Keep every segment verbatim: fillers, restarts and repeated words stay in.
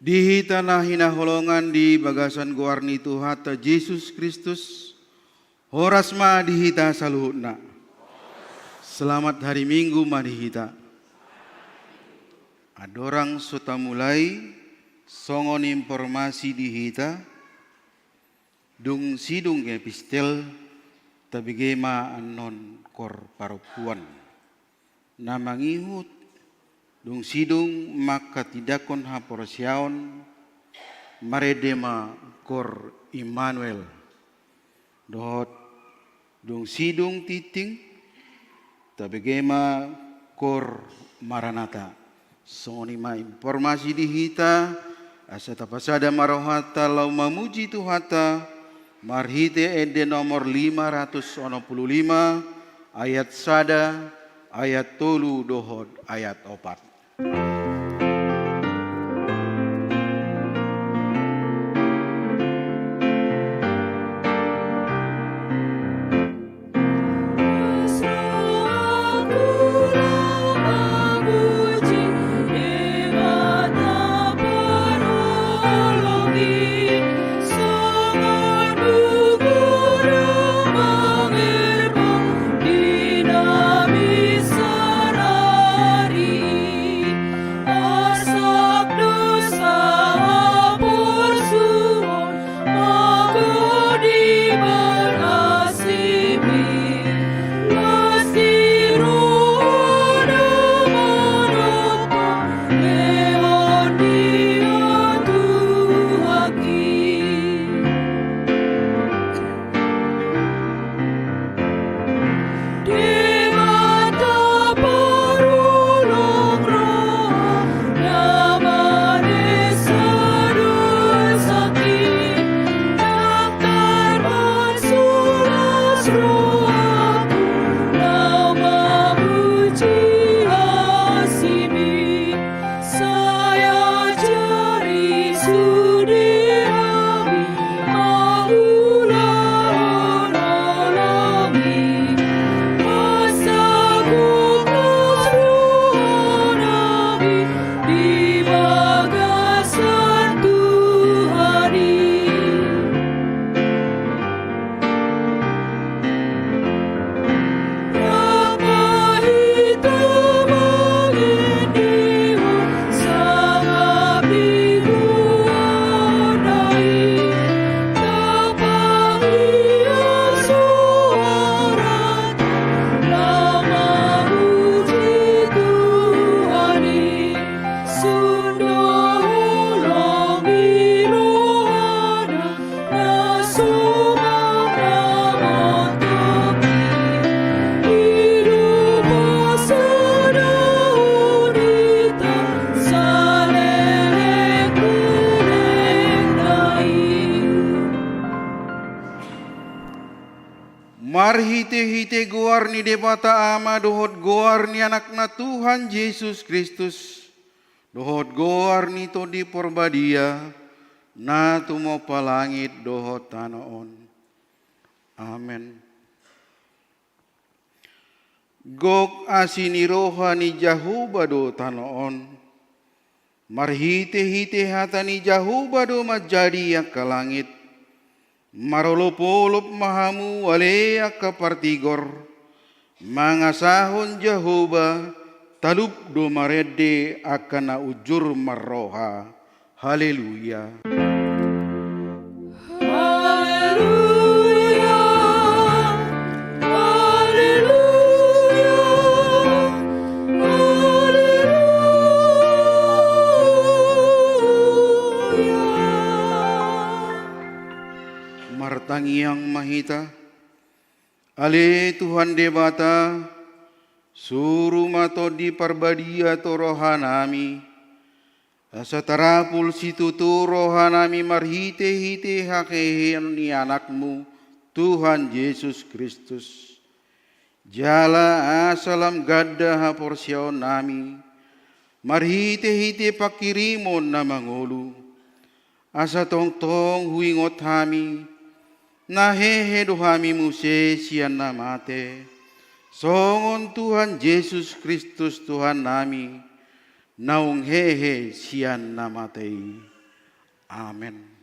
Di hita na hinaholongan di bagasan goar ni Tuhanta Jesus Kristus, horas ma di hita saluhutna. Selamat hari Minggu ma di hita. Andorang so tamulai, songon informasi di hita, dung sidung epistel, tabege ma annon kor parompuan. Na mangihut, dung sidung manghatindanghon haporseaon, marende ma kor Immanuel. Dohot dung sidung tintin, tabege ma Koor Maranatha. Songon i ma informasi di hita, asa tapasada ma rohanta laho mamuji Tuhanta, marhite ende nomor lima ratus onom pulu lima, ayat sada, ayat tolu dohot ayat opat. Marhite-hite goar ni Debata Ama dohot goar ni Anakna Tuhan Jesus Kristus, dohot goar ni Tondi Porbadia, na tumompa langit dohot tano on. Amen. Gok asi ni roha ni Jahowa do tano on. Marhite-hite hata ni Jahowa do manjadi angka langit. Marolop-olop ma hamu ale angka partigor, mangasahon Jahowa, talup do marende angka na unjur marroha. Haleluya. Haleluya. Haleluya. Haleluya. Martangiang ma hita. Ale Tuhan Debata, suru ma Tondi Parbadia tu rohanami, asa tarapul situtu rohanami marhite-hite haheheon ni Anakmu, Tuhan Jesus Kristus. Jala asa lam ganda haporseaonnami, marhite-hite panghirimon na mangolu, asa tongtong huingot hami, na hehe do hami muse sian na mate, songon Tuhan Jesus Kristus Tuhannami, naung hehe sian na mate i. Amen.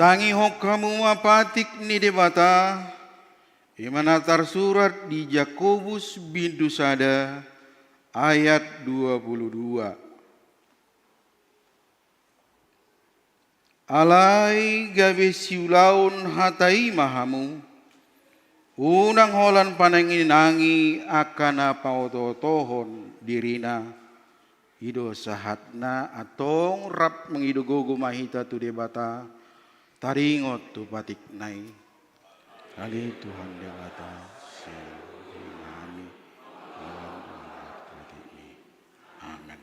Tangihon hamu ma patik ni Debata, i ma na tarsurat di Jakobus bindu sada ayat dua puluh dua. Alai gabe siulaon hata i ma hamu, unang holan panangi-nangi angka na paoto-otohon dirina. I do sahatna, antong rap mangido gogo ma hita tu Debata, taringot tu patikna i. Ale Tuhan Debata, sihol ma hami, amen.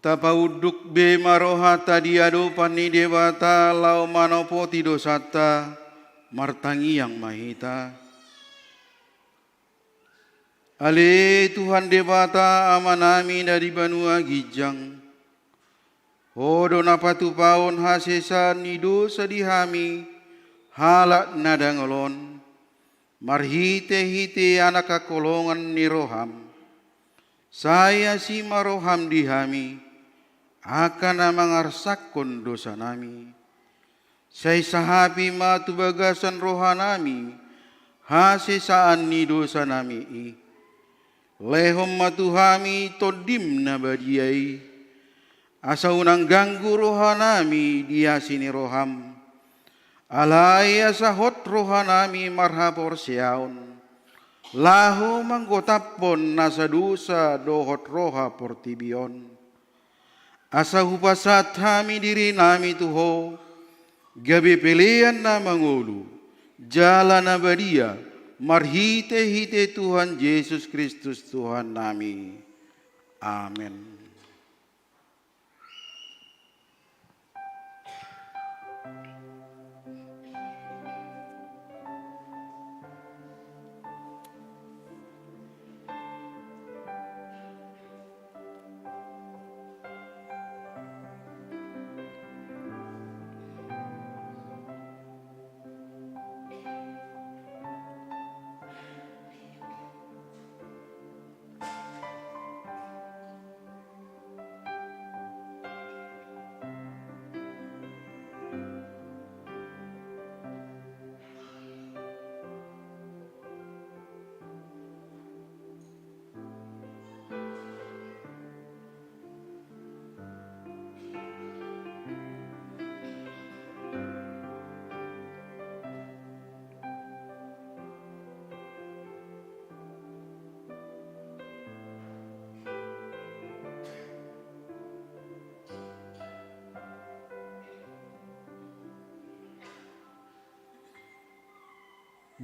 Tapaunduk be ma rohanta di adopan ni Debata laho manopoti dosanta, martangiang ma hita. Ale Tuhan Debata Amanami na di banua ginjang, Ho do na patupahon hasesaan ni dosa di hami halak na dangol on, marhite-hite Anak hangkolongan ni roham. Sai asi ma roham di hami, angka na mangarsakkon dosanami. Sai sahapi ma tu bagasan rohanami hasesaan ni dosanami i. Lehon ma tu hami Tondim na badia i, asa unang ganggu rohanami di asi ni roham. Alai asa hot rohanami marhaporseaon, laho manggotaphon nasa dosa dohot roha portibi on. Asa hupasahat hami dirinami tu Ho, gabe pelean na mangolu, jala na badia, marhite-hite Tuhan Jesus Kristus Tuhannami. Amen.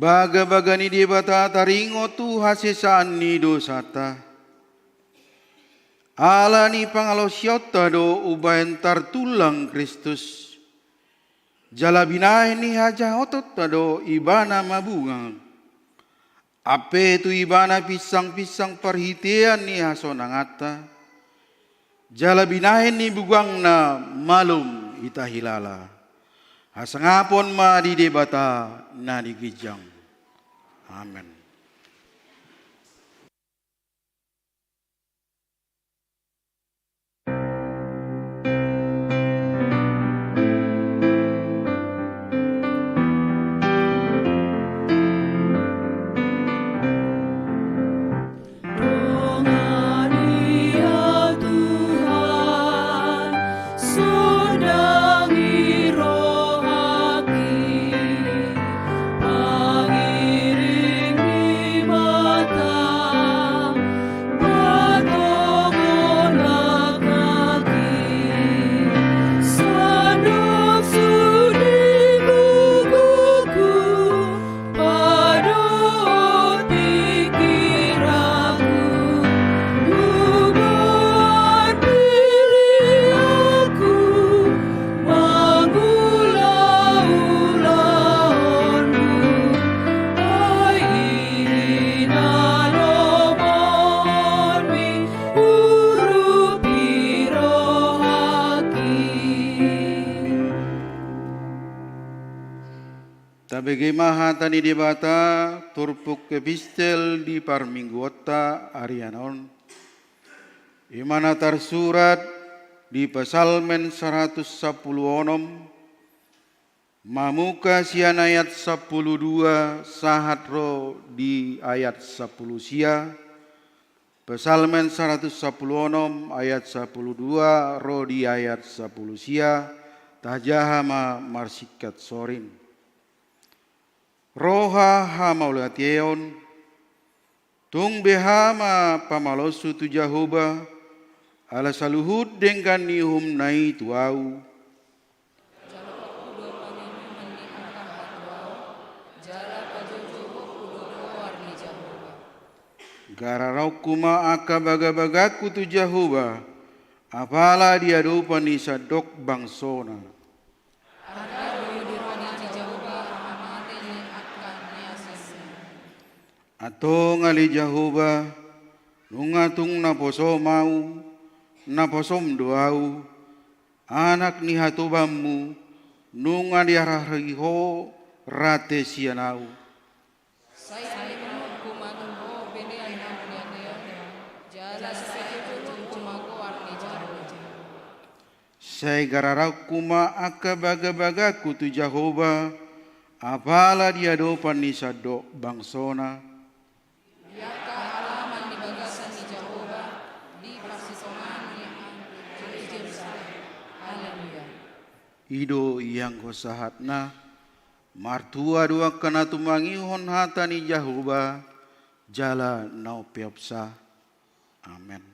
Bagabaga ni Debata taringot tu hasesaan ni dosanta. Ala ni pangalaosionta do umbahen tartullang Kristus. Jala binahen ni hajahotonta do Ibana mabunga. Ampe tu Ibana pinsangpinsang parhitean ni hasonanganta. Jala binahen ni bugangna malum hita hilala. Hasangapon ma di Debata na di ginjang. Amen. Dongani, ya Tuhan, sondangi rohaki, pangiring ni mata, patogon langkaki, sandok sude gogoku, padohot pikiranku, lumohon pilihanku, mangula ulaonmu, ai i na lomohonmi urupi rohaki. Tabege ma hata ni Debata, turpuk epistel di parmingguonta arian on. I ma na tarsurat di Psalmen saratus sampulu onom, mamungka sian ayat sampulu dua sahat ro di ayat sampulu sia, Psalmen saratus sampulu onom ayat sampulu dua ro di ayat sampulu sia, tajaha ma marsingkat sorin. Roha hamauliateon, tung beha ma pamalosu tu Jahowa, ala saluhut denggan ni uhumna i tu ahu. Jalo do panginuman ni angka hatuaon, jala pajojouonku do goar ni Jahowa. Gararonku ma angka bagabagangku tu Jahowa, apala di adopan ni sandok bangsona. Arga do di roha ni Jahowa hahamate ni angka niasasna. Antong ale Jahowa, nunga tung naposom ahu, naposom do ahu, anak ni hatobanmu, nunga diarahahai ho rate sian ahu. Sai lehononku ma tu ho bene ni hamauliateon, jala sai jojouonku ma goar ni Jahowa. Sai gararonku ma angka bagabagangku tu Jahowa, apala di adopan ni sandok bangsona. Di angka halaman ni bagasan ni Jahowa, di parsitongaan ni angka Jerusalem. Haleluya. I do ianggo sahatna. Martua do angka na tumangihon hata ni Jahowa, jala na umpeopsa. Amen.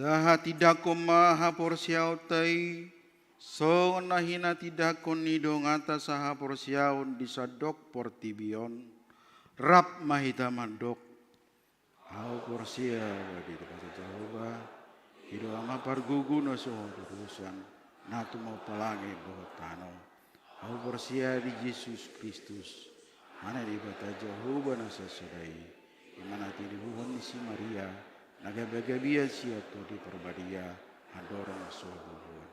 Tahatindangkon ma haporseaonta i, songon na hinatindangkon ni donganta sahaporseaon di sandok portibi on, rap ma hita mandok. Ahu porsea di Debata Jahowa, i do Ama pargogo na so hatudosan, na tumompa langit dohot tano. Ahu porsea di Jesus Kristus, Anak ni Debata Jahowa na sasada i, i ma na tinibuhon ni si Maria, na gabe hagabean sian Tondi Parbadia, andorang so habubuhan.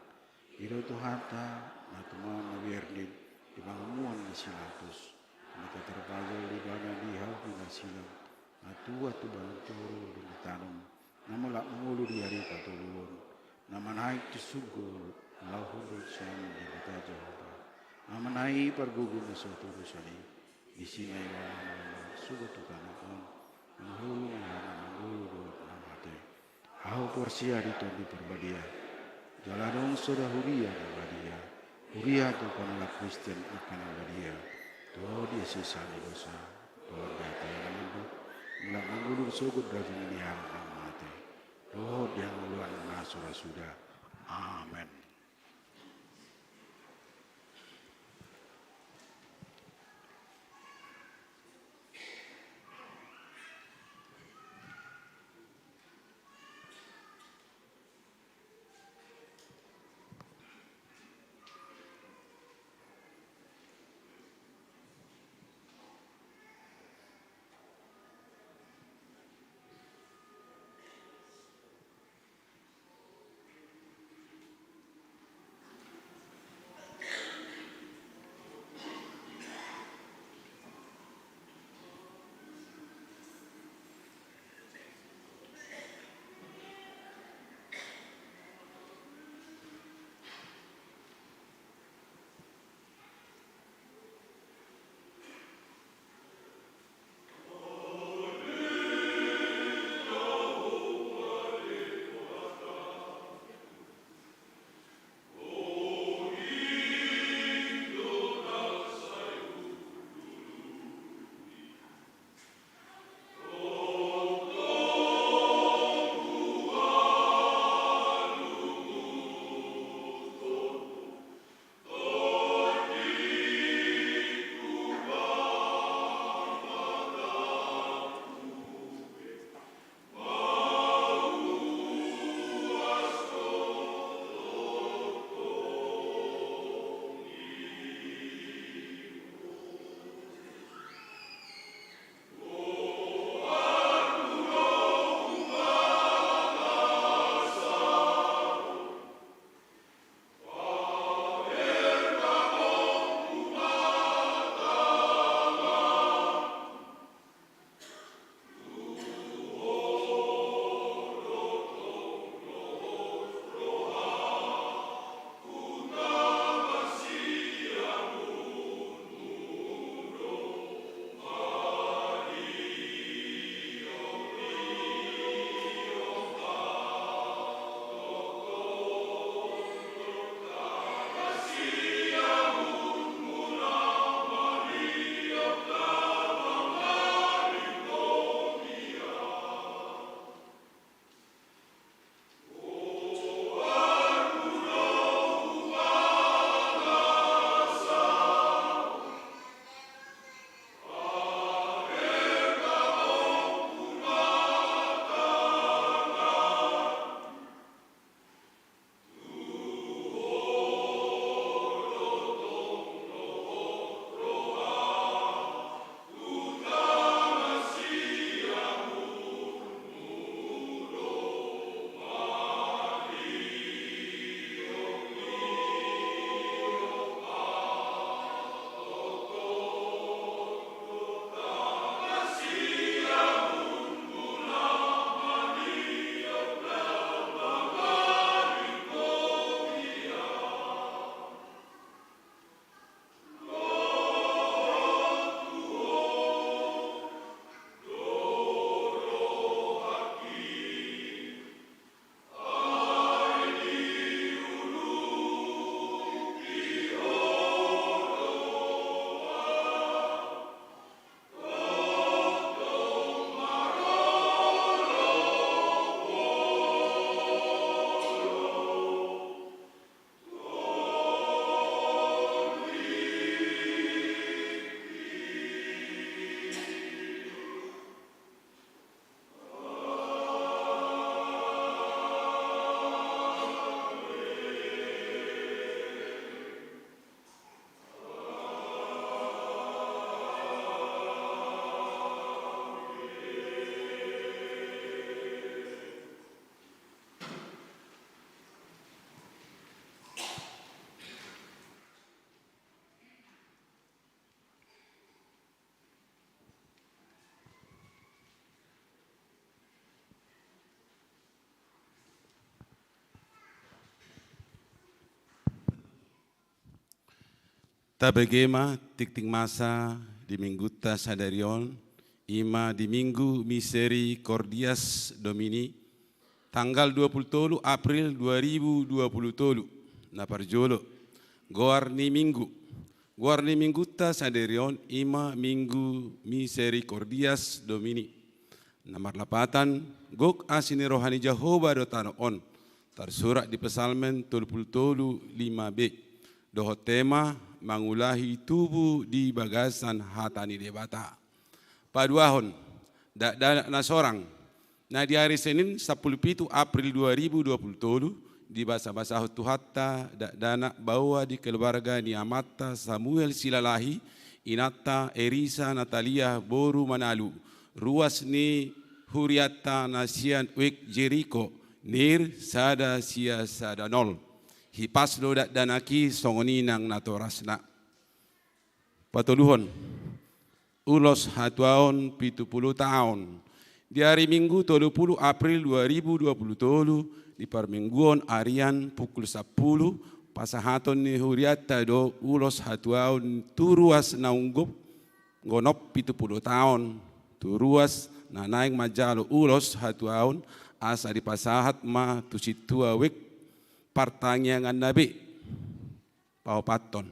I do Tuhanta, na tumama mamernin, di pangomoan ni si Pilatus, na tarpajal ibana di hau pinasilang, na tuat tu balon toru dung ditanom, na mulak mangolu di ari patoluhon, na manaek tu surgo laho hundul sian Debata Jahowa. Amana i pargogo na so hatudosan i, disi ma ibana mangolu sogot tu tano on, mangolu ma ibana mangolu dohot na mate. Ahu porsea di Tondi Parbadia, jala adong sada huria na badia, huria tu panulat Kristen angka na badia, tu diasesa ni dosa, tu diatena na mandok, mulak mangolu sogot di hau ni angka na mate, dohot di hangoluan na so ra suda. Amen. Tabege ma tingting masa di minggunta sadari on, i ma di Minggu Misericordias Domini, tanggal dua pulu tolu April dua ribu dua pulu tolu. Na parjolo, goar ni minggu. Goar ni minggunta sadari on i ma Minggu Misericordias Domini. Na marlapatan, gok asi ni roha ni Jahowa do tano on, tarsurat di Psalmen tolu pulu tolu lima b, dohot tema mangulahi tubu di bagasan hata ni Debata. Paduahon, dakdanak na sorang. Na di ari Senin sampulu pitu April dua ribu dua pulu tolu, dibasabasahon Tuhanta dakdanak baoa di keluarga ni amanta Samuel Silalahi, inanta Erisa Natalia boru Manalu, ruas ni hurianta na sian Wik Jeriko, nir sada sia sada nol. Hipas do dakdanak i songon i nang natorasna. Patoluhon, ulos hatuaon pitu pulu taon. Di ari Minggu tolu pulu April dua ribu dua pulu tolu, di parmingguon arian pukul sampulu, pasahaton ni hurianta do ulos hatuaon tu ruas naung gop, gonop pitu pulu taon, tu ruas na naeng manjalo ulos hatuaon, asa dipasahat ma tu sintua Wik partangianganna be. Paopathon,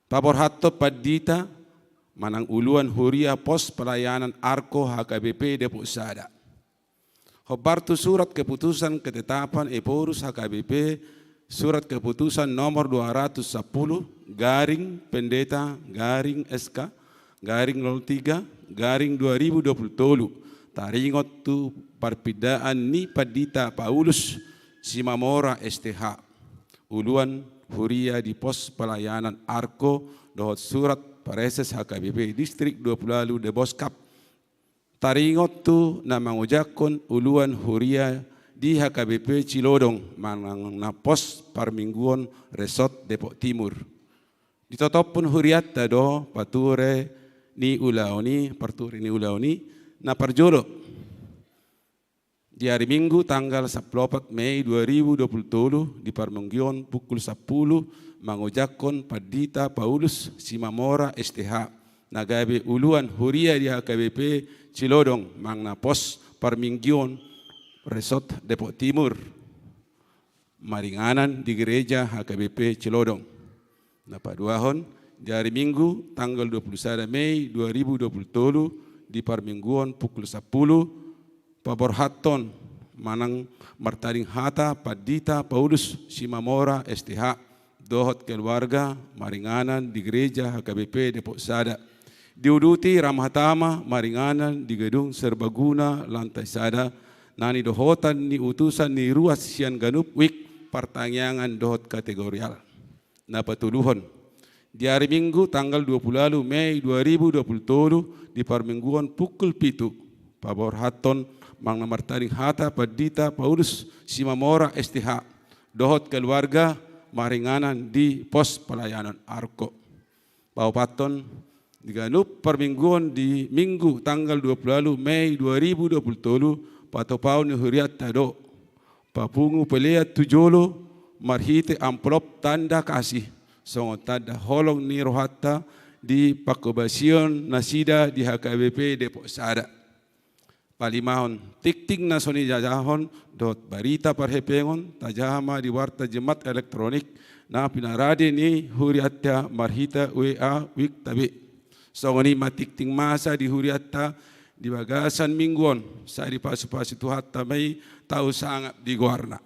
paborhathon pandita manang uluan huria pos pelayanan Arko H K B P Depok Sada. Hombar tu surat keputusan ketetapan Ephorus H K B P, surat keputusan nomor dua ratus sepuluh, garing pendeta, garing S K, garing nol tiga, garing dua ribu dua puluh tolu, taringot tu parpindaan ni Pandita Paulus Simamora S T H, uluan huria di pos pelayanan Arko, dohot surat praeses H K B P Distrik dua puluh ualu Deboskap, taringot tu na mangojakhon uluan huria di H K B P Cilodong manang na pos parmingguon Resort Depok Timur. Ditotophon hurianta do pature ni ulaon i, parture ni ulaon i. Na parjolo, di ari Minggu tanggal sampulu opat Mei dua ribu dua puluh tolu, di parmingguon pukul sampulu, mangojakhon Pandita Paulus Simamora S T H, na gabe uluan huria di H K B P Cilodong manang na pos parmingguon Resort Depok Timur, maringanan di gereja H K B P Cilodong. Na paduahon, di ari Minggu tanggal dua puluh sada Mei dua ribu dua puluh tolu, di parmingguon pukul sampulu, paborhathon manang martading hata Pandita Paulus Simamora S T H dohot keluarga, maringanan di gereja H K B P Depok Sada. Diuduti ramah tamah maringanan di gedung serbaguna lantai sada, na nidohotan ni utusan ni ruas sian ganup wik partangiangan dohot kategorial. Na patoluhon, di ari Minggu tanggal dua puluh ualu Mei dua ribu dua puluh tolu, di parmingguon pukul pitu, paborhathon manang na martading hata Pandita Paulus Simamora S T H dohot keluarga, maringanan di pos pelayanan Arko. Paopathon, di ganup parmingguon di Minggu tanggal dua puluh ualu Mei dua ribu dua puluh tolu, patupaon ni hurianta do papungu pelean tu jolo marhite amplop tanda kasih, songon tanda holong ni rohanta di panghobasion nasida di H K B P Depok Sada. Palimahon, tingting na so nijajahon dohot barita parhepengon, tajaha ma di warta jemmat elektronik na pinarade ni hurianta marhite W A wikta be. Songon i ma tingting masa di hurianta di bagasan Minggu on, sai dipasupasu Tuhanta ma i, tau sangap di goarna.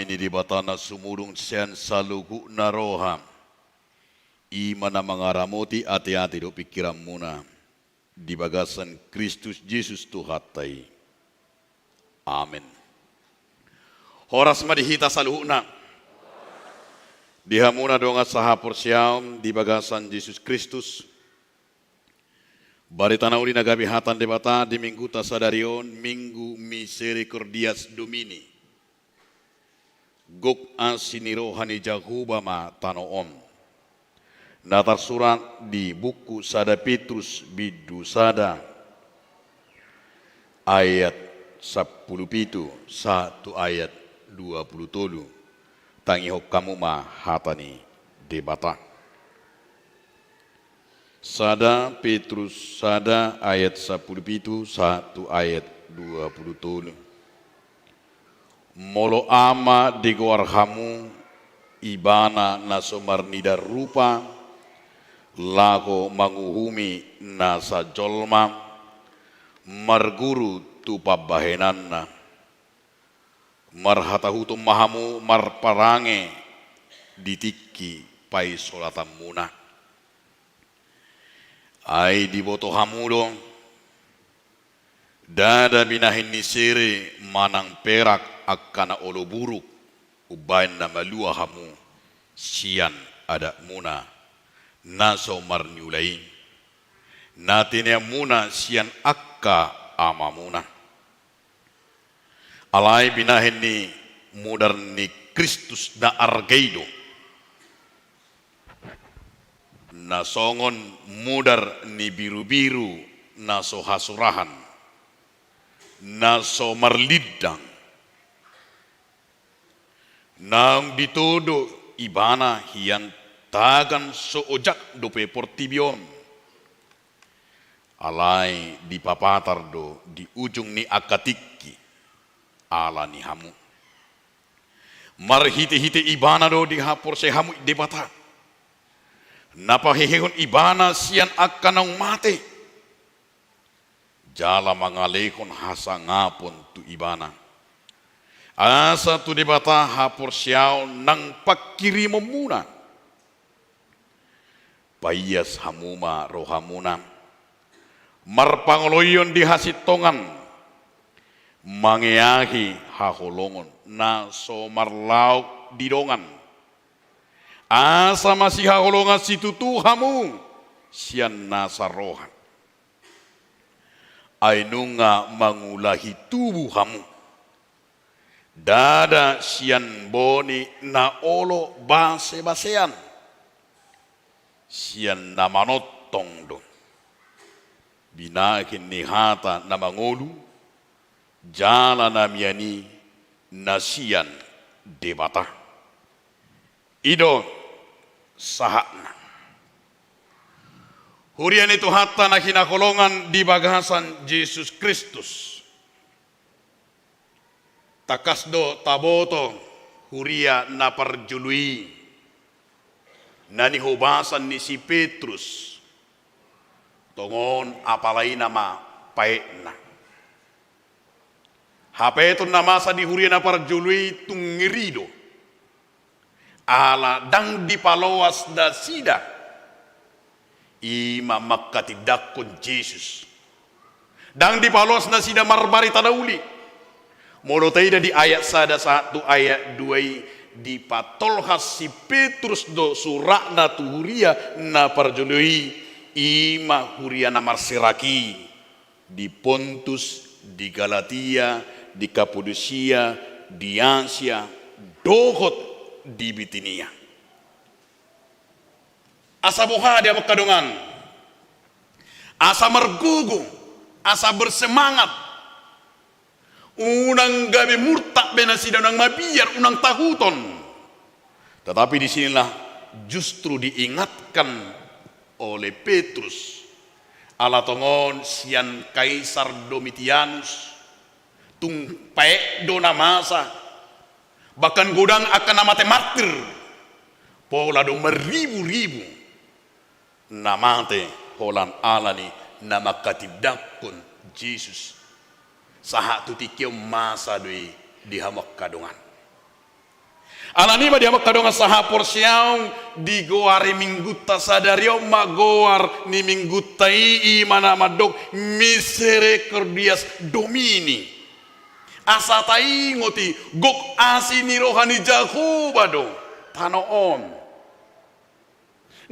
ni Debata na sumurung sian saluhutna roha, i ma na mangaramoti ateate dohot pingkiranmuna di bagasan Kristus Jesus Tuhanta i. Amen. Horas ma di hita saluhutna. Di hamu na dongan sahaporseaon di bagasan Jesus Kristus, barita na uli na gabe hata ni Debata di Mingguta sadari on, Minggu Misericordias Domini. Gok asi ni roha ni Jahowa ma tano on. Na tarsurat di buku sada Petrus bindu sada ayat sampulu pitu sahat tu ayat dua pulu tolu. Tangihon hamu ma hata ni Debata. Sada Petrus sada ayat sampulu pitu sahat tu ayat dua pulu tolu. Molo ama digoar hamu, ibana na so marnida rupa, laho manguhumi nasa jolma, marguru tu pambahenanna. Marhatahuton ma hamu marparange di tingki paisolatanmuna. Ai diboto hamu do, ndada binahen ni sere manang perak angka na olo buruk, umbahen na malua hamu sian adatmuna na so marniula i, na tineanmuna sian angka amamuna. Alai binahen ni mudar ni Kristus na arga i do, na songon mudar ni birubiru na so hasurahan, na so marlindang. Naung ditodo ibana hian tagan so ojak dope portibi on. Alai dipapatar do di ujung ni angka tingki ala ni hamu. Marhitehite ibana do dihaporseai hamu Debata, na pahehehon ibana sian angka naung mate, jala mangalehon hasangapon tu ibana, asa tu Debata haporseaon nang pangkirimonmuna. Paias hamu ma rohamuna, marpangoloion di hasintongan, mangeahi haholongon na so marlaok di dongan, asa masihaholongan situtu hamu sian nasa roha. Ai nunga mangulahi tubu hamu, ndada sian boni na olo basebasean, sian na manongtong do, binahen ni hata na mangolu, jala na mian i na sian Debata. I do sahatna. Huria ni Tuhanta na hinaholongan di bagasan Jesus Kristus. Tangkas do taboto huria na parjolo i, na nihobasan ni si Petrus, tongon apala i nama paetna. Hapaeton na masa di huria na parjolo i tung ngeri do. Ala ndang dipaloas nasida. I ma mangkatindangkon Jesus. Ndang dipaloas nasida marbarita na uli. Molo taida di ayat sada sahat tu ayat dua i, dipatolhas si Petrus do suratna tu huria na parjolo i, i ma huria na marserak i di Pontus, di Galatia, di Kapadosia, di Asia, dohot di Bitinia. Asa boha di hamu angka dongan? Asa margogo, asa bersemangat. Unang gabe murtad be nasida, unang mabiar, unang tahuton. Tetapi di sinilah justru diingatkan oleh Petrus, ala tongon sian Kaisar Domitianus, tung paet do na masa, bahkan godang angka na mate martir, pola do marribu-ribu na mate holan ala ni na mangkatindangkon Jesus. Sahat tu tingki on masa do i di hamu angka dongan. Alani i ma di hamu angka dongan sahaporseaon, digoari minggunta sadari on ma goar ni minggunta i, i ma na mandok Misericordias Domini. Asa taingot i, gok asi ni roha ni Jahowa do tano on.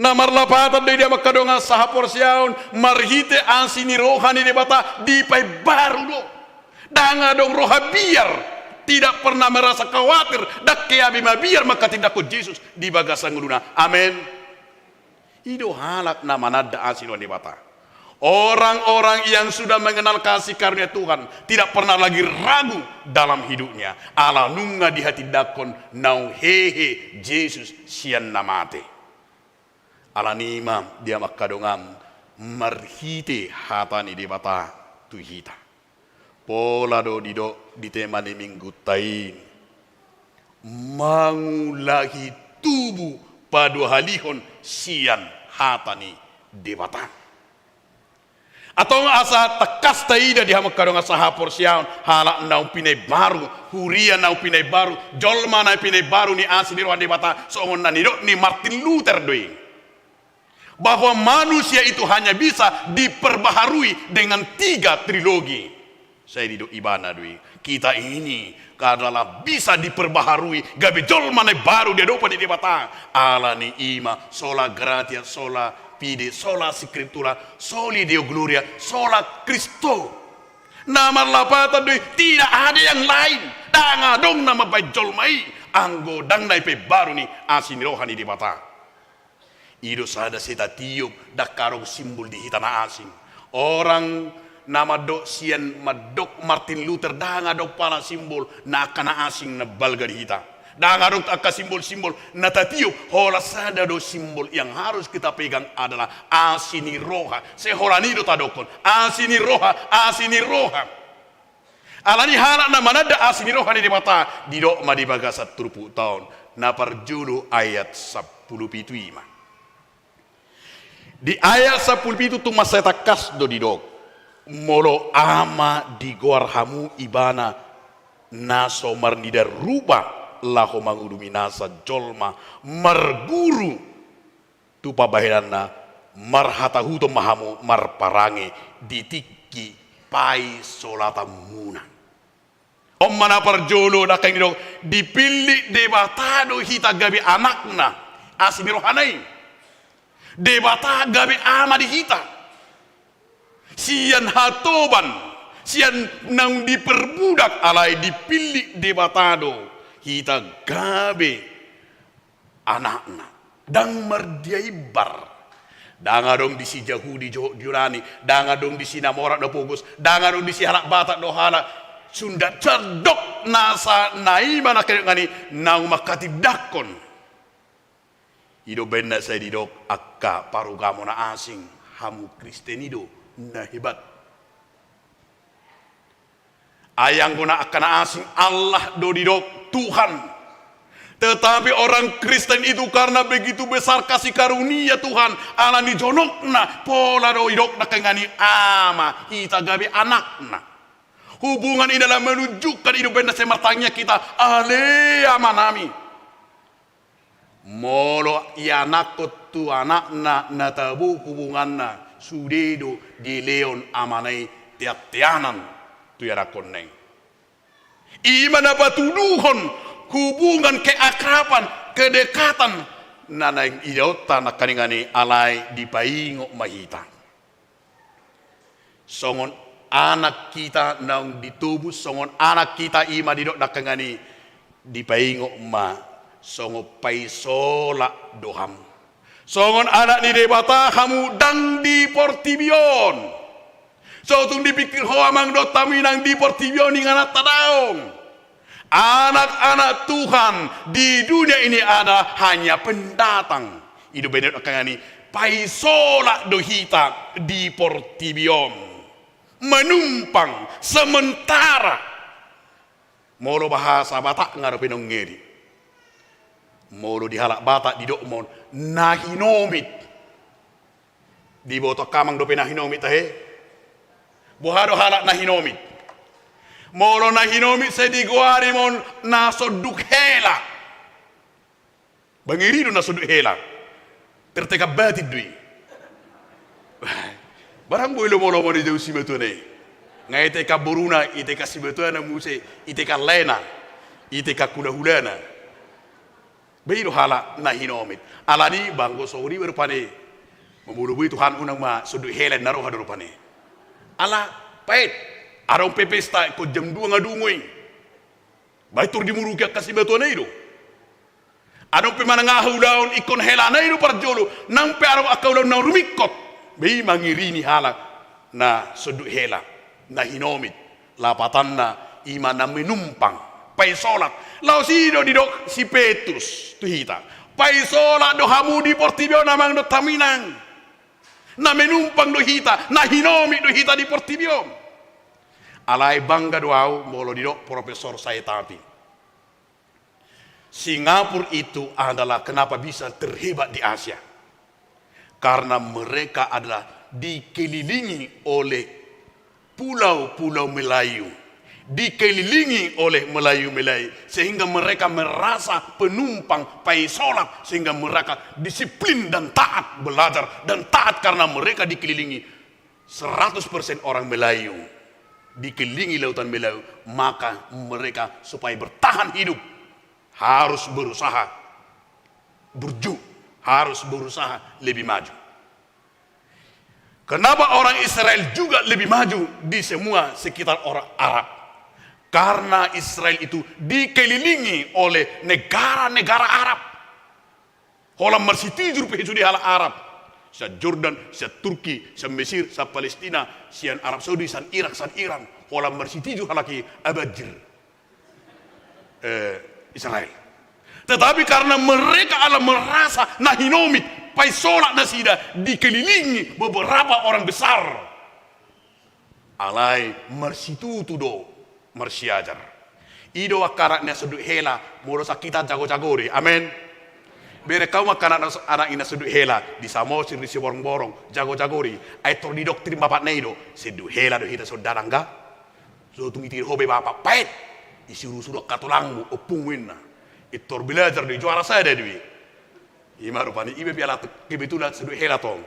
Na marlapatan do i di hamu angka dongan sahaporseaon, marhite asi ni roha ni Debata dipaimbaru do. Ndang adong roha biar, tidak pernah merasa khawatir, ndang keabe mabiar manghatindanghon Jesus di bagasan ngoluna. Amen. I do halak na mananda asi ni roha ni Debata. Orang-orang yang sudah mengenal kasih karunia Tuhan tidak pernah lagi ragu dalam hidupnya. Ala nunga dihatindanghon naung hehe Jesus sian na mate. Alani i ma di hamu angka dongan, marhite hata ni Debata tu hita. Pola do didok di tema ni minggunta i, mangulahi tubu paduahalihon sian hata ni Debata. Antong asa tangkas taida di hamu angka dongan sahaporseaon, halak naung pinaimbaru, huria naung pinaimbaru, jolma naung pinaimbaru ni asi ni roha ni Debata, songon na nidok ni Martin Luther do i, bahwa manusia itu hanya bisa diperbaharui dengan tiga trilogi. Sai didok ibana do i, kita ini adalah bisa diperbaharui, gabe jolma na imbaru di adopan ni Debata. Alani i ma, sola gratia, sola fide, sola scriptura, soli Deo gloria, sola Christo. Na marlapatan do i, tidak ada yang lain. Ndang adong na mambahen jolma i anggo ndang na dipaimbaru ni asi ni roha ni Debata. I do sada sai tatiop, ndang adong simbol di hita na asing. Orang na mandok sian, mandok Martin Luther, ndang adong pala simbol na angka na asing na balga di hita. Ndang adong angka simbol-simbol na tatiop, holan sada do simbol yang harus kita pegang adalah asi ni roha. Sai holan i do tadokkon, asi ni roha, asi ni roha. Alani halak na mananda asi ni roha ni Debata, didok ma di bagasan turpukta on, na parjolo ayat sampulu pitu i ma. Di ayat sampulu pitu tung mansai tangkas do didok, molo Ama digoar hamu ibana na so marnida rupa laho mangudumi nasa jolma, marguru tu pambahenanna, marhatahuton ma hamu marparange di tingki paisolatanmuna. On ma na parjolo, nangkin didok, dipillit Debata do hita gabe anakna, asi ni rohana i. Debata gabe ama di hita. Sian hatoban, sian naung diperbudak, alai dipillit Debata do hita gabe anakna. Ndang mardia imbar. Ndang adong disi Jahudi dohot Junani, ndang adong disi na morat dohot pogos, ndang adong disi halak Batak dohot halak Sunda, sandok nasa na i ma nangkin didok i naung manghatindanghon. I do umbahen na sai didok angka parugamo na asing, hamu Kristen i do na hebat. Ai anggo na angka na asing, Allah do didok, Tuhan. Tetapi orang Kristen itu karena begitu besar kasih karunia Tuhan, alani jonokna, pola do didok nangkin i ama, hita gabe anakna. Hubungan ini adalah menunjukkan, i do umbahen na sai martangiang hita, ale Amanami. Molo ianakhon tu anakna na tabo hubunganna, sude do dilehon amana i teanteanan tu ianakhonna i. I ma na patuduhon hubungan keakraban, kedekatan na naeng idaonta nangkin i, alai dipaingot ma hita. Songon anak hita naung ditobus, songon anak hita, i ma didok nangkin i, dipaingot ma, songon paisola do hamu. Songon anak ni Debata hamu ndang di portibi on. So tung dipikir ho amang dohot hamu i nang di portibi on ingananta, daong. Anak-anak Tuhan di dunia ini adalah hanya pendatang. I do umbahen na didok nangkin i, paisola do hita di portibi on. Menumpang sementara. Molo bahasa Batak nga dope nongedi. Molo di halak Batak didok ma on na hinomit. Diboto angka amang dope na hinomit, tahe? Boha do halak na hinomit? Molo na hinomit sai digoari ma on na sonduk hela. Bangiri do na so duk hela. Tertekan batin do i. Barang boi lomo-lomo dijou simatuana i. Nga itekan boruna, itekan simatuana muse, itekan laena, itekan hula-hulana. Ba i do halak na hinomit. Alani banggo songon i ba rupani. Molo boi Tuhan, unang ma so duk hela, na roha do rupani. Ala paet. Adong pe pesta ingkon jam dua nga dungo i. Ba i tor dimuruki angka simatuana i do. Adong pe manang aha ulaon, ingkon helana i do parjolo. Nang pe adong angka ulaon na rumingkot, ba i mangiri ni halak na so duk hela, na hinomit. Lapatanna i ma na menumpang, paisolat. Laos i do didok si Petrus tu hita: Paisolat do hamu di portibi on, amang dohot hamu inang. Na menumpang do hita, na hinomit do hita di portibi on. Alai bangga do au molo didok Profesor Sae Tapi, Singapura itu adalah kenapa bisa terhebat di Asia. Karena mereka adalah dikelilingi oleh pulau-pulau Melayu, dikelilingi oleh Melayu-Melayu, sehingga mereka merasa penumpang, paisolat, sehingga mereka disiplin dan taat belajar, dan taat karena mereka dikelilingi seratus persen orang Melayu, dikelilingi lautan Melayu, maka mereka supaya bertahan hidup harus berusaha burju, harus berusaha lebih maju. Kenapa orang Israel juga lebih maju di semua sekitar orang Arab? Karena Israel itu dikelilingi oleh negara-negara Arab. Holan marsitijur pe sude halak Arab. Sian Jordan, sian Turki, sian Mesir, sian Palestina, sian Arab Saudi, sian Irak, sian Iran. Holan marsitijur halak i, abajir, eh, Israel. Tetapi karena mereka ala merasa na hinomit, paisolat nasida, dikelilingi beberapa orang besar, alai marsitutu do marsiajar. I do angka anak na so duk hela, molo sangkitan jago-jago do i. Amen. Bereng hamu angka anak na so, anak i na so duk hela, di Samosir, di Siborongborong, jago-jago do i. Ai tor didok tu bapakna i do, "Senduk hela do hita songon dana, angga? So tung itir ho be bapak, paet. Disuruh-suruh angka tulangmu, ompungmu," ninna. I tor belajar do i, juara sada do i. I ma rupani, i ma pe ala kebetulan so duk hela tong.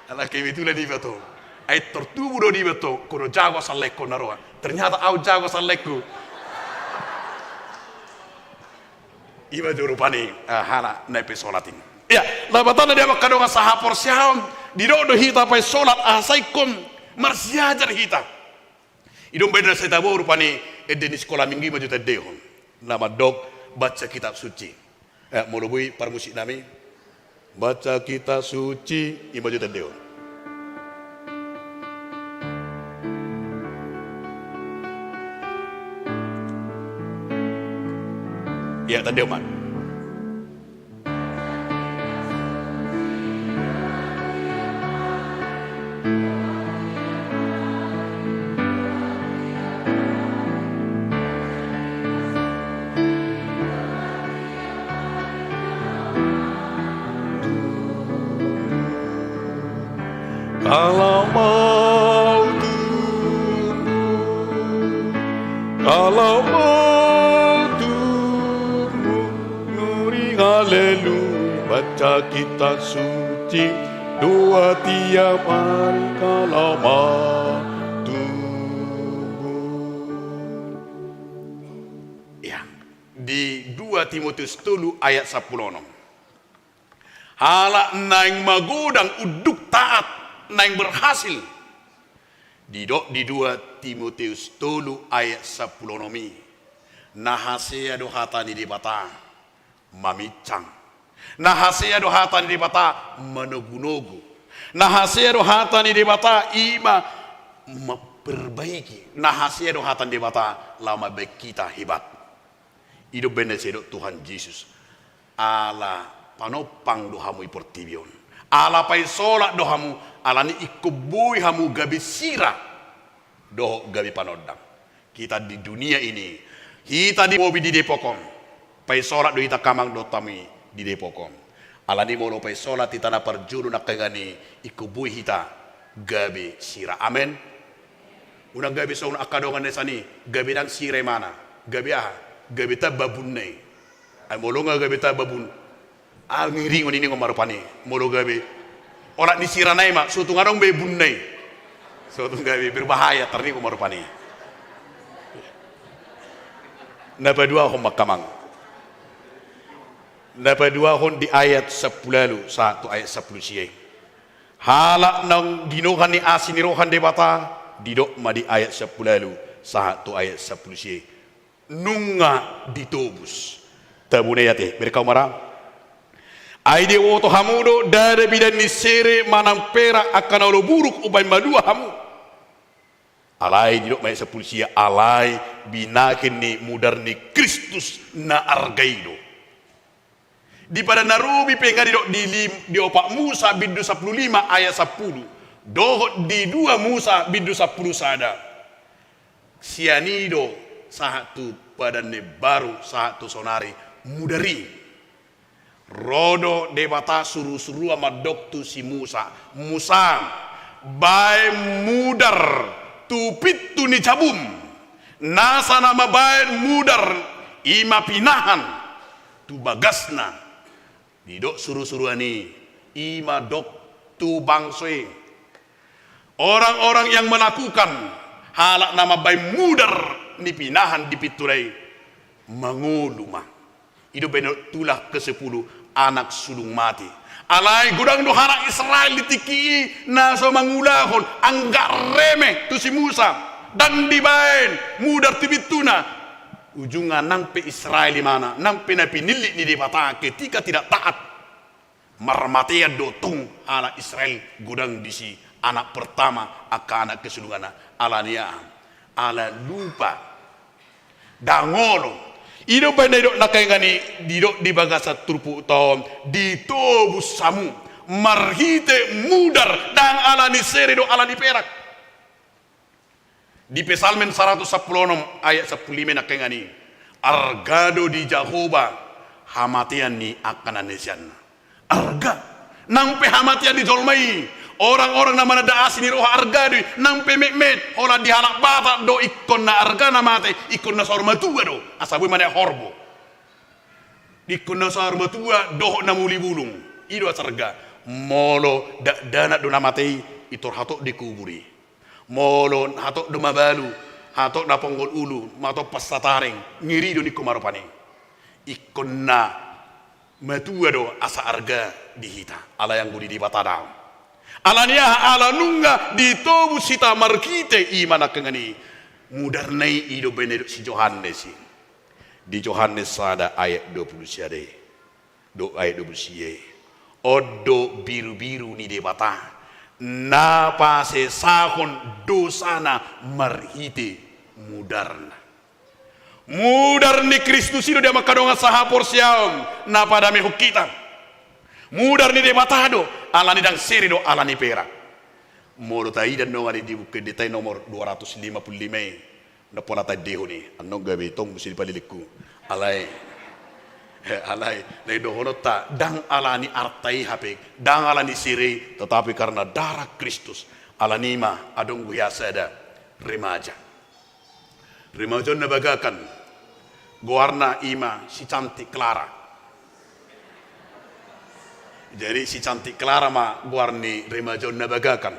Ala kebetulan i ma tong. Ai tor tubu do i ma tong, ingkon do jago asa laengkon na roa. Ternyata au jago asa laengku. I ma jo rupani, ah, halak na paisolat i. Ia, lapatanna di angka dongan sahaporseaon, didok do hita paisolat asa ingkon marsiajar hita. I do umbahen na sai tabo rupani ende ni sikola minggu i ma jo taendehon. Na mandok baca kitab suci. Eh, molo boi parmusik nami. Baca kitab suci, i ma jo taendehon. Ia, taendehon ma. Kalau mau tumbuh, kalau mau tumbuh, nuri haleluya, baca kitab suci, doa tiap hari kalau mau tumbuh. Ya, di dua Timotius tolu ayat sampulu onom. Halak naeng magodang unduk taat, naeng berhasil. Didok di dua Timotius tolu ayat sampulu onom i, na hasea do hata ni Debata maminsang. Na hasea do hata ni Debata manogunogu. Na hasea do hata ni Debata i ma memperbaiki. Na hasea do hata ni Debata laho mambahen hita hebat. I do umbahen na sai didok Tuhan Jesus, ala panompang do hamu i portibi on. Ala paisolat do hamu, alani ingkon boi hamu gabe sira dohot gabe panondang. Hita di dunia ini, hita di lobi di Depok on, paisolat do hita, amang dohot hamu i di Depok on. Alani molo paisolat hita na parjolo nangkaningan i, ingkon boi hita gabe sira. Amen. Unang gabe songon angka dongan na sian i, gabe ndang sira imana, gabe aha? Gabe tamba bunna i. Ai molo nga gabe tamba bun, ah, ngiringon i ningon ma rupani. Molo gabe olat ni sirana i ma, so tung adong be bunna i. So tung gabe berbahaya, tar ningon ma rupani. Na paduahon ma, amang. Na paduahon di ayat sampulu ualu sahat tu ayat sampulu sia i. Halak naung ginohan ni asi ni roha ni Debata, didok ma di ayat sampulu ualu sahat tu ayat sampulu sia i, nunga ditobus. Tabune ate, berkau mara. Ai diboto hamu do, ndada bidan ni sere manang perak angka na olo buruk umbahen malua hamu. Alai didok ma ayat sampulu sia, alai binahen ni mudar ni Kristus na arga i do. Di Padan na Robi pe nga didok di lim-, di opat Musa bindu sampulu lima ayat sampulu, dohot di dua Musa bindu sampulu sada. Sian i do sahat tu Padan na Imbaru, sahat tu saonari, mudar i. Ro do Debata surusuruan mandok tu si Musa, Musa, baen mudar tu pintu ni jabum. Nasa na mambaen mudar i ma pinahan tu bagasna. Didok surusuruan i, i ma dok tu bangso i. Orang-orang yang melakukan, halak na mambaen mudar ni pinahan di pintuna i, mangolu ma. I do umbahen tulang kesepuluh, anak sulung mate. Alai godang do halak Israel di tingki i na so mangulahon, angga reme tu si Musa, ndang dibaen mudar tu pintuna. Ujungna nang pe Israel imana, nang pe na pinillit ni Debata, ketika tidak taat, marmatean do tung halak Israel godang disi, anak pertama angka anak kesulunganna. Ala ni aha? Ala lupa. Ndang olo. I do umbahen na didok nangkaningan i, didok di bagasan turpukta on, ditobus hamu marhite mudar, ndang ala ni sere dohot ala ni perak. Di Psalmen saratus sampulu onom ayat sampulu lima nangkaningan i, arga do di Jahowa hamatean ni angka na niseanna. Arga. Nang pe hamatean ni jolma i, orang-orang na mananda asi ni roha arga do i, nang pe metmet, holan di halak Batak do ingkon na arga na mate, ingkon na saur matua do, asa boi manang horbo. Ingkon na saur matua dohot na muli bulung, i do asa arga. Molo dakdanak do na mate i, intor hatop di kubur i. Molo hatop do mabalu, hatop na ponggol ulu, matompa satareng, ngeri do ningku ma rupani. Ingkon na matua do asa arga di hita, alai anggo di Debata daong. Ala ni aha? Ala nunga ditobus hita marhite i ma nangkaningan i. Mudarna i, i do umbahen na didok si Johannes i. Di Johannes sada ayat dua pulu sada i. Dohot ayat dua pulu sia i. On do birubiru ni Debata na pasesahon dosana marhite mudarna. Mudar ni Kristus i do, di hamu angka dongan sahaporseaon, na padamehon hita. Mudar ni Debata do, ala ni ndang sere dohot ala ni perak. Molo taida nangkaningan i di Buku Endenta i nomor dua ratus lima puluh lima i, na pola taendehon i, annon gabe tong muse dipalelengku. Alai, alai, na nidohononta, ndang ala ni arta i hape, ndang ala ni sere i, tetapi karena darah Kristus. Ala ni i ma adong tu hita sada remaja. Remaja on na bagakan, goarna i ma si Cantik Clara. Jadi si Cantik Clara ma goar ni remaja on na bagakan.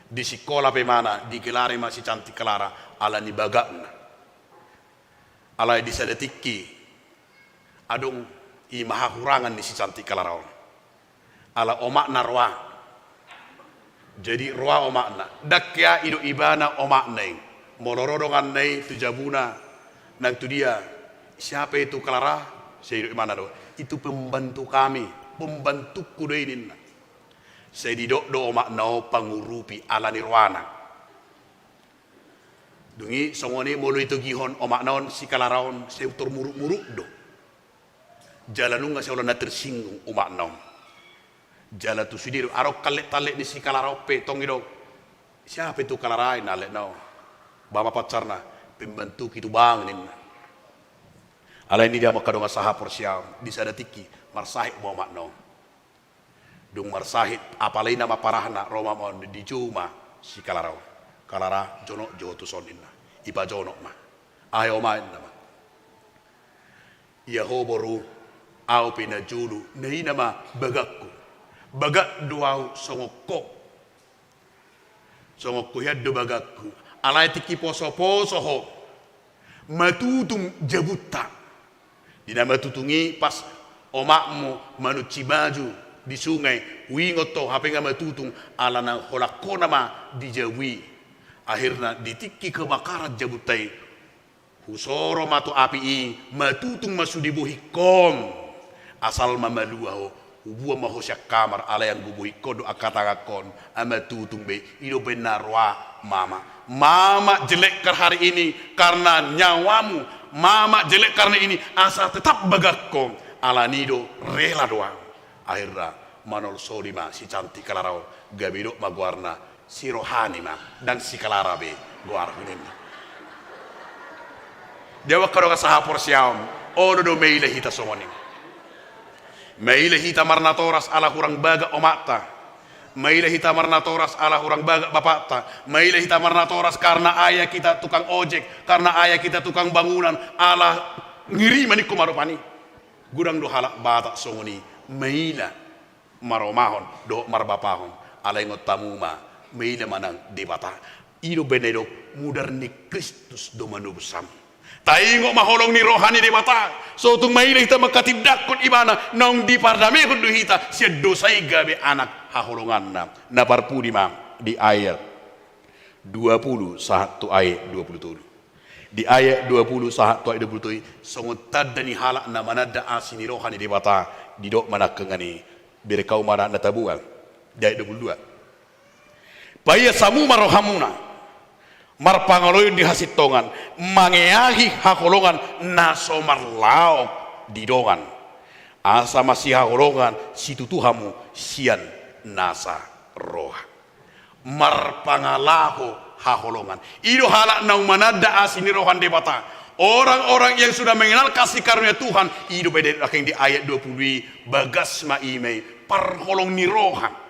Di sikola pe imana digelari ma si Cantik Clara ala ni bagakna. Alai di sada tingki adong i ma hahurangan ni si Cantik Clara on. Ala omakna roa. Jadi roa omakna. Ndang hea didok ibana omakna i. Molo ro donganna i tu jabuna, nang tu dia, "Siapa itu, Clara?" Sai didok imana do, "Itu pembantu kami, pembantuku do i," ninna. Sai didok do omakna on pangurupi ala ni roana. Dung i songon i molo itogihon omakna on si Clara on, sai tor muruk-muruk do. Jala nunga sai holan na tersinggung omakna on. Jala tu sude do, adong hallek-tallek ni si Clara on pe, tong didok, "Siapa itu, Clara?" ninna hallekna on. Ba ma pacarna, "Pembantuku itu, Bang," ninna. Alai nida ma angka dongan sahaporseaon, di sada tingki marsahit ma omakna on. Dung marsahit, apala i nama parahna, ro ma omakna on, dijou ma si Clara on. "Clara, jonok jo ho tuson," ninna. Ipajonok ma. "Aha, Oma?" ninna ma. Ia ho boru, ahu pe na jolo, na i nama bagakku. Bagak do ahu songon ho. Songon ho hian do bagakku. Alai tingki poso-poso ho matutung jabunta. Di na matutung i pas omakmu manunci baju di sungai, huingot ho hape nga matutung, ala na holan ho nama di jabu i. Akhirna di tingki kebakaran jabunta i, husoro ma tu api i, matutung ma sude bohingkon. Asal ma malua ho, hubuan ma ho sian kamar, alai anggo bohingkon do angka tangankon, a matutung be, i do umbahen na roa mama. Mama jelekkan hari ini karena nyawamu, mama jelekkan hari ini asa tetap bagakku, alani i do rela do ahu. Akhirna manolsoli ma si Cantik Kalara on, gabe didok ma goarna, si Rohani ma, ndang si Kalara be goarhu ninna. Dia wakka do ka sahaporseaon, olo do maila hita songon i. Maila hita marnatoras ala hurang bagak omakta. Maila hita marnatoras ala hurang bagak bapakta. Maila hita marnatoras karena ayah kita tukang ojek, karena ayah kita tukang bangunan, ala ngeri ma ningku ma rupani. Godang do halak Batak songon i, maila maromahon dohot marbapahon, alai ingot hamu ma, maila manang Debata. I do umbahen na didok, mudar ni Kristus do manobus hamu. Taingot ma holong ni roha ni Debata, so tung maila hita manghatindanghon Ibana, naung dipardamehon do hita sian dosa i gabe anak haholonganna. Na parpudi ma di ayat dua pulu sahat tu ayat dua pulu tolu. Di ayat dua pulu sahat tu ayat dua pulu tolu i, songon tanda ni halak na mananda asi ni roha ni Debata, didok ma nangkaningan i, bereng hamu ma na taboan. Di ayat dua pulu dua. Paias hamu ma rohamuna, marpangaloion di hasintongan, mangeahi haholongan na so marlaok di dongan. Asa masihaholongan situtu hamu sian nasa roha. Marpangalaho haholongan. I do halak naung mananda asi ni roha ni Debata. Orang-orang yang sudah mengenal kasih karunia Tuhan, i do umbahen na didok nangkin di ayat dua pulu i, bagas ma i ma i, parholong ni roha.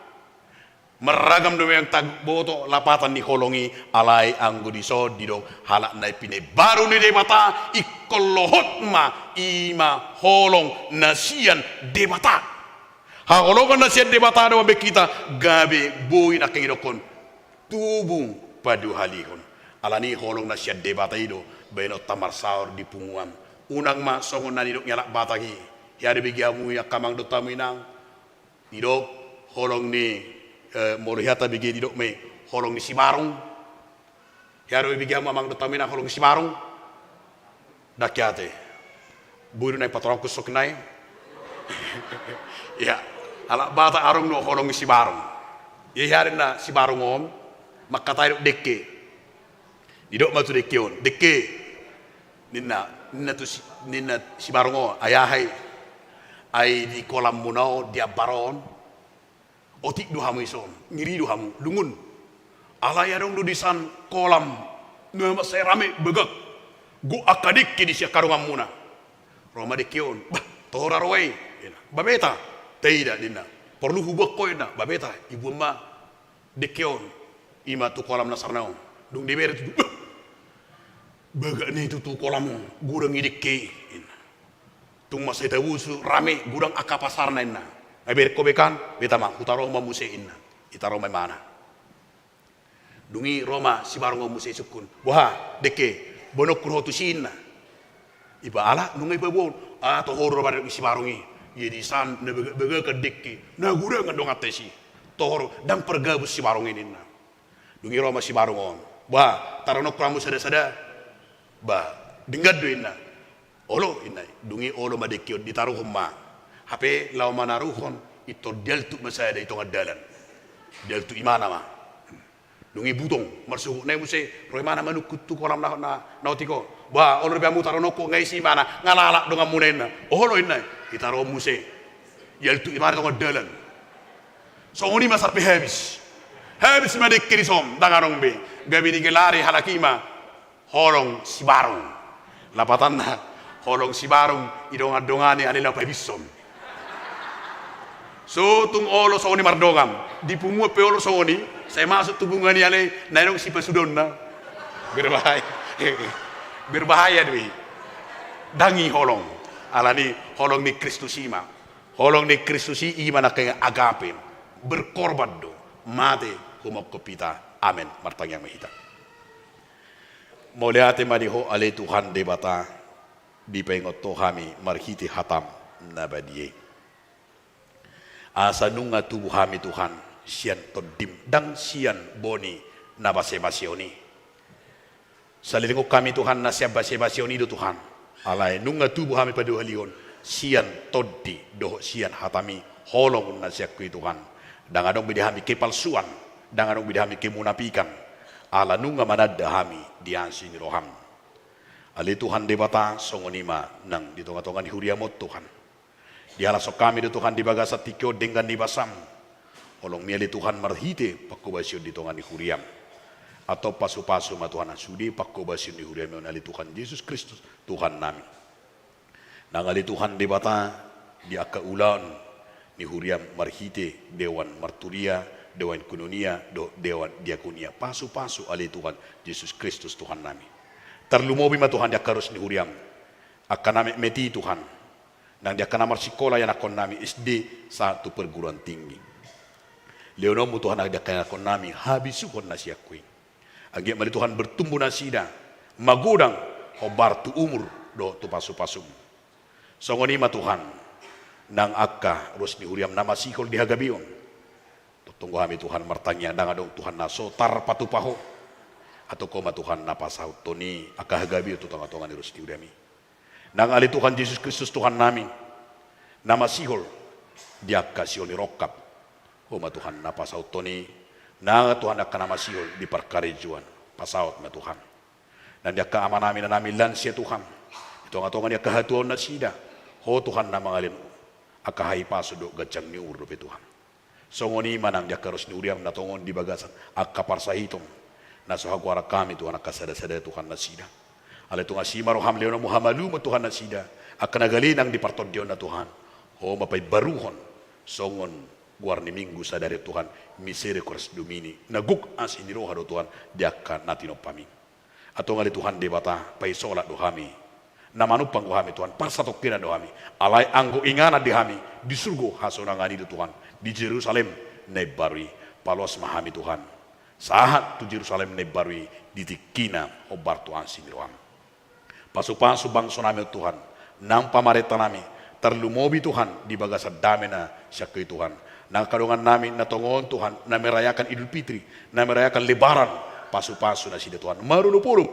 Marragam do memang taboto lapatan ni holong i, alai anggo dison didok halak na pinaimbaru ni Debata, ingkon lohot ma, i ma holong na sian Debata. Haholongan na sian Debata do mambahen hita gabe boi nangkin didokhon tubu paduahalihon. Alani holong na sian Debata i do baenonta marsaor di punguan. Unang ma songon na nidok ni halak Batak i. Hea do bege hamu i angka amang dohot hamu inang. Didok holong ni, eh, molo hea tabege didok ma i holong ni sibarong. Hea do bege hamu amang dohot hamu inang holong ni sibarong? Ndang hea ate. Boi do na i patorangku soknai. Ia, halak Batak adong do holong ni sibarong. Ia hea ninna sibarong on, mangkatai dok dengke. Didok ma tu dengke on, dengke. Ninna, ninna tu si, ninna sibarong on, ai aha i? Ai di kolammu na on, di ambar on. Otik do hamu dison, ngeri do hamu, lungun. Alai adong do disan kolam, na mansai rame bagak. Gok angka dengke di sian hahadonganmuna. Ro ma dengke on, bah, toho ra roa i. Ninna, bah beta, taida ninna. Porlu hubuat ho ninna, bah beta, ibuan ma dengke on. I ma tu kolam na sarna on. Dung dibere tutu, bah. Bagak na i tutu kolam on, godang i dengke i. Ninna. Tung mansai tabusu, rame, godang angka pasarna ninna. Ai bereng ho be kan, beta ma, hutaro ma muse ninna. Ditaro ma imana. Dung i ro ma sibarong on muse sungkun. Boha, dengke, boanonku do ho tusi ninna. Iba ala, nunga ipaboa on. Ah, toho ro ba didok ni sibarong i. Ia disan, na bagak-bagakan dengke. Na godangan donganta disi. Toho ro, ndang pargabus sibarong i ninna. Dung i ro ma sibarong on. Bah, tarononku hamu sada-sada. Bah, denggan do ninna. Olo ninna. Dung i olo ma dengke on ditaruhon ma. Hape laho manaruhon, pintor dialtuk ma sada di tonga dalan. Dialtuk imana ma. Dung i butong, marsogot nai muse, ro imana manungkun tu kolam na, na, na otik on. Bah, olo dope hamu tarononku, nga isi imana, nga lalap donganmuna ninna. Olo ninna. Ditaruhon muse. Dialtuk imana tonga dalan. Songon i ma sampe habis. Habis ma dengke dison, ndang adong be. Gabe digelari halak i ma holong sibarong. Lapatanna, holong sibarong, didongan-dongani alai laho pahabishon. So tung olo songon i mardongan, di punguan pe olo songon i, sai masuk tu punguan i alai, na adong sipasudaonna. Berbahaya. Berbahaya do i. Ndang i holong. Alani holong ni Kristus i ma. Holong ni Kristus i, i ma nangkin agape. Berkorban do. Mate humophop hita. Amen. Martangiang ma hita. Mauliate ma di Ho ale Tuhan Debata, dipaingot Ho hami marhite hataM na badia i. Asa nunga tubu hami Tuhan, sian TondiM, ndang sian boni na basebase on i. Salelengon hami Tuhan na sian basebase on i do Tuhan. Alai nunga tubu hami paduahalihon, sian Tondi dohot sian hataMi, holong na sian Ho i Tuhan. Ndang adong be di hami kepalsuan, ndang adong be di hami kemunapikan. Ala nunga mananda hami di asi ni rohaM. Ale Tuhan Debata, songon i ma nang di tongatonga ni huriaM on Tuhan. Dihalashon hami do Tuhan di bagasan tingki on denggan ni basaM. HolongMi ale Tuhan marhite panghobasion di tonga ni huriaM. Antong pasupasu ma Tuhan sude panghobasion ni huriaMi on ale Tuhan Jesus Kristus Tuhannami. Nang ale Tuhan Debata di angka ulaon ni huriaM marhite dewan marturia, dewan koinonia, dohot dewan diakonia. Pasupasu ale Tuhan Jesus Kristus Tuhannami. Tarlumobi ma Tuhan di angka ruas ni huriaM. Angka na metmet i Tuhan. Nang di angka na marsikola ianakkonnami S D sahat tu perguruan tinggi. LehononMu Tuhan nang di angka ianakkonnami habisuhon na sian Ho i. Anggiat ma ale Tuhan bertumbuh nasida, magodang hombar tu umur dohot tu pasupasu. Songon i ma Tuhan, nang angka ruas ni huriaM na masihol di hagabeon. Tongtong do hami Tuhan martangiang ndang adong Tuhan na so tarpatupa Ho. Antong Ho ma Tuhan na pasauthon i angka hagabeon tu tongatonga ni ruas ni huriaMi. Nang ale Tuhan Jesus Kristus Tuhannami, na masihol di angka sihol ni rongkap. Ho ma Tuhan na pasauthon i, nang Tuhan angka na masihol di parkarejoan, pasaut ma Tuhan. Nang di angka amanami inanami lansia Tuhan, di tongatonga ni angka hatuaon nasida, Ho Tuhan na mangalehon angka hahipason dohot ganjang ni umur dope Tuhan. Songon i ma nang di angka ruas ni huriaM na tongon di bagasan angka parsahiton na so hagoaran hami Tuhan angka sadasada Tuhan nasida. Alai tung asi ma rohaM lehononMu hamalumon Tuhan nasida, angka na gale nang di partondionna Tuhan. Ho ma paimbaruhon songon goar ni Minggu sadari Tuhan, Misericors Domini, na gok asi ni roha do Tuhan di angka na tinompaMi. Antong ale Tuhan Debata, paisolat do hami. Na manumpang do hami Tuhan, parsatongkinan do hami. Alai anggo inganan di hami di surgo hasonangan i do Tuhan, di Jerusalem na imbaru i. Paloas ma hami Tuhan, sahat tu Jerusalem na imbaru i di tingkina hombar tu asi ni rohaM. Pasupasu bangsonami on Tuhan, nang pamarentanami, tarlumobi Tuhan di bagasan dame na sian Ho i Tuhan. Nang angka dongannami na tongon Tuhan, na merayakan Idul Fitri, na merayakan Lebaran, pasupasu nasida Tuhan marolopolop.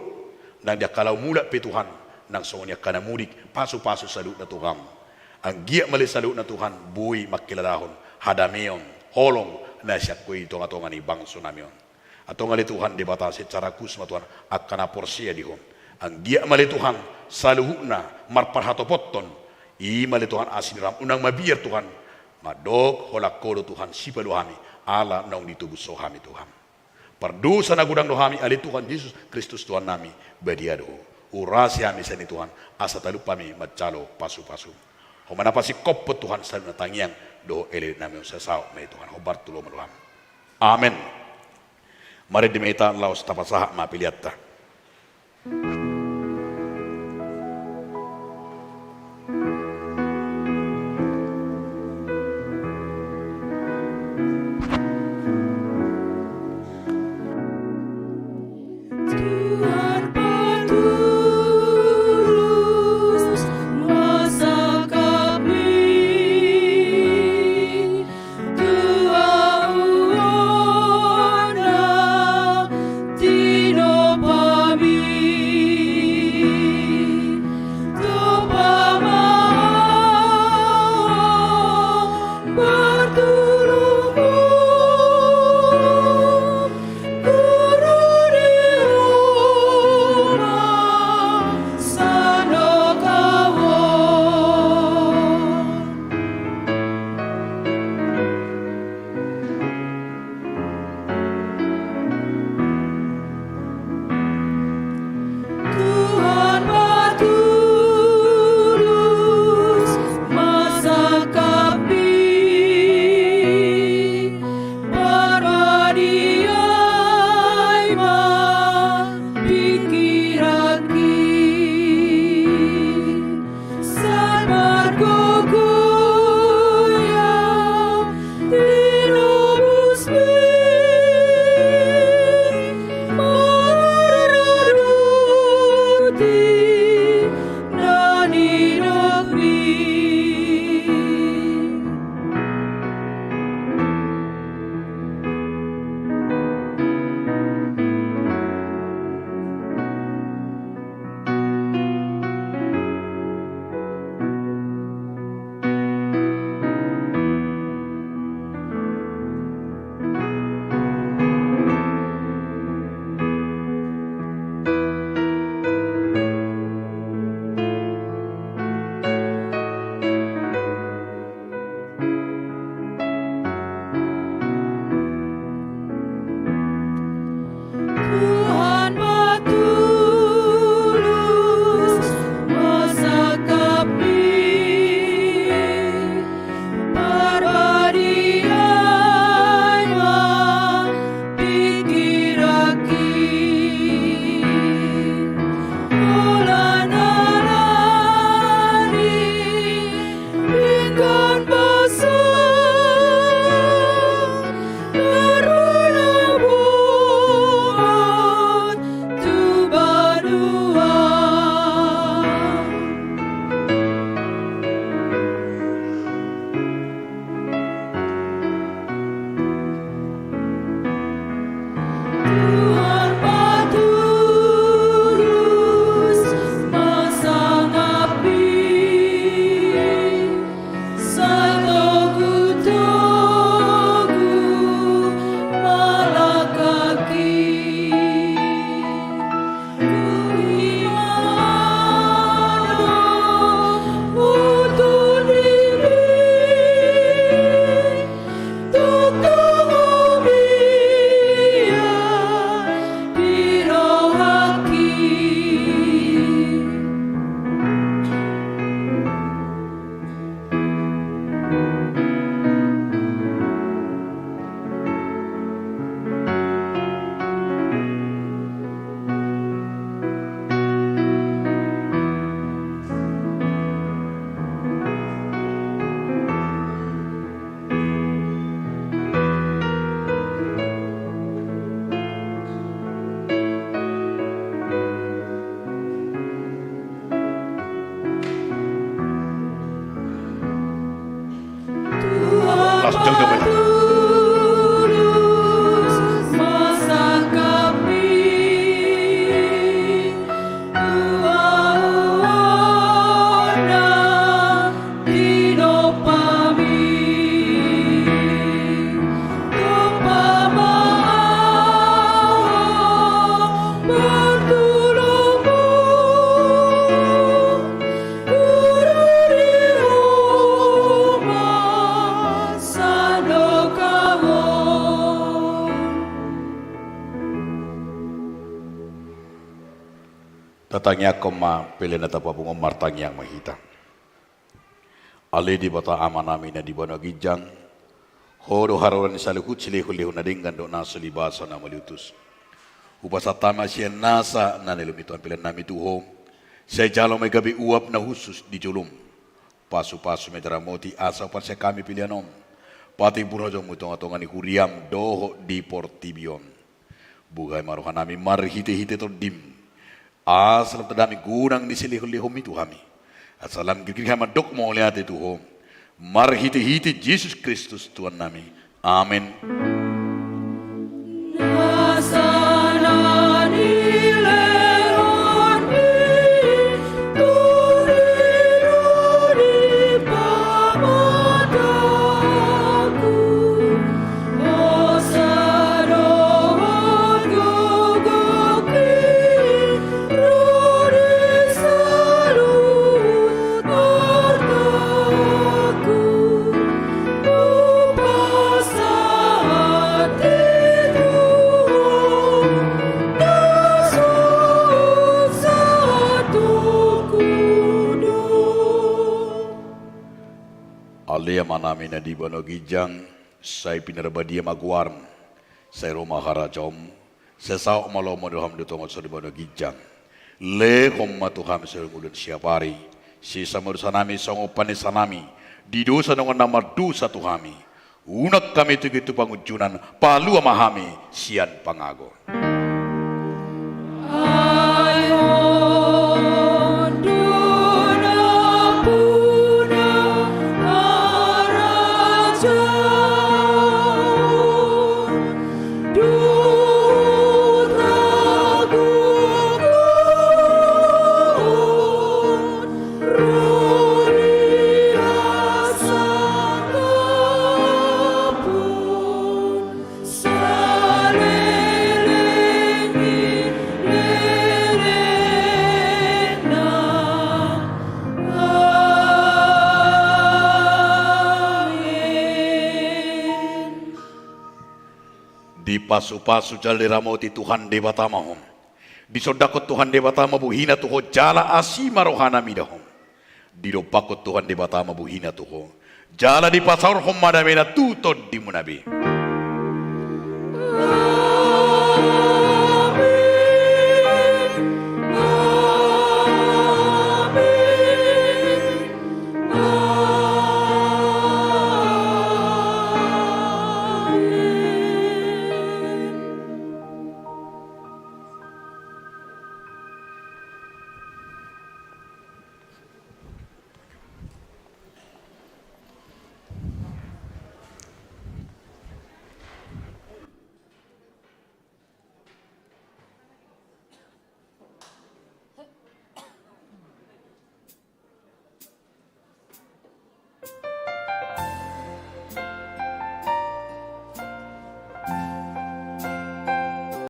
Nang di angka laho mulak pe Tuhan, nang songon i angka na mudik, pasupasu saluhutna Tuhan. Anggiat ma ale saluhutna Tuhan boi mangkilalahon hadameon, holong na sian Ho i di tongatonga ni bangsonami on. Antong ale Tuhan Debata, secara khusus ma Tuhan angka na porsea di Ho. Anggiat ma ale Tuhan saluhutna marparhatopothon. I ma ale Tuhan asi ni rohaM, unang mabiar Tuhan. Mandok holan Ho do Tuhan sipalua hami, ala naung ditobus Ho hami Tuhan. Pardosa na godang do hami ale Tuhan Jesus Kristus Tuhannami, badia do Ho. Urasi hami sian i Tuhan, asa talup hami manjalo pasupasu. Ho ma na pasingkophon Tuhan saluhutna tangiang dohot elelenami on, sai saut ma i Tuhan, hombar tu lomo ni rohaM. Amen. Marende ma hita laos tapasahat ma peleanta. Jauh-jauh, Pak. Tatangiangkon ma pelean na tapapungu on, martangiang ma hita. Ale Debata Amanami na di banua ginjang, Ho do haroro ni saluhut silehon-lehon na denggan dohot na so libasa na mauliutus. Hupasahat hami sian nasa na nilehonmi Tuhan peleannami tu Ho, sai jalo ma i gabe uap na hushus di jolom. Pasu-pasu ma i, ramoti asa huparsae hami pelean on. Patimbul hajahaonmu di tonga-tonga ni huriam dohot di portibi on. Buhai ma rohanami marhite-hite Tondim, asa lam tanda hami godang ni silehon-lehonmi tu hami, asa lam girgir hami mandok mauliate tu Ho, marhite-hite Jesus Kristus Tuhannami. Amen. Ale Amanami na di banua ginjang, sai pinarbadia ma goarm, sai ro ma harajaonm, sai saut ma lomo ni roham di tonga on songon na di banua ginjang. Lehon ma tu hami sadari on ngolu ni siapari, sesa ma dosanami songon panesanami di dosa ni dongan na mardosa tu hami. Unang hami tingki tu pangunjunan, palua ma hami sian pangago. Dipasu-pasu jala diramoti Tuhan Debata ma ho. Disondangkon Tuhan Debata ma bohina tu ho jala asi ma rohana mida ho. Didompakkon Tuhan Debata ma bohina tu ho jala dipasaorhon ma damena tu tondimuna be.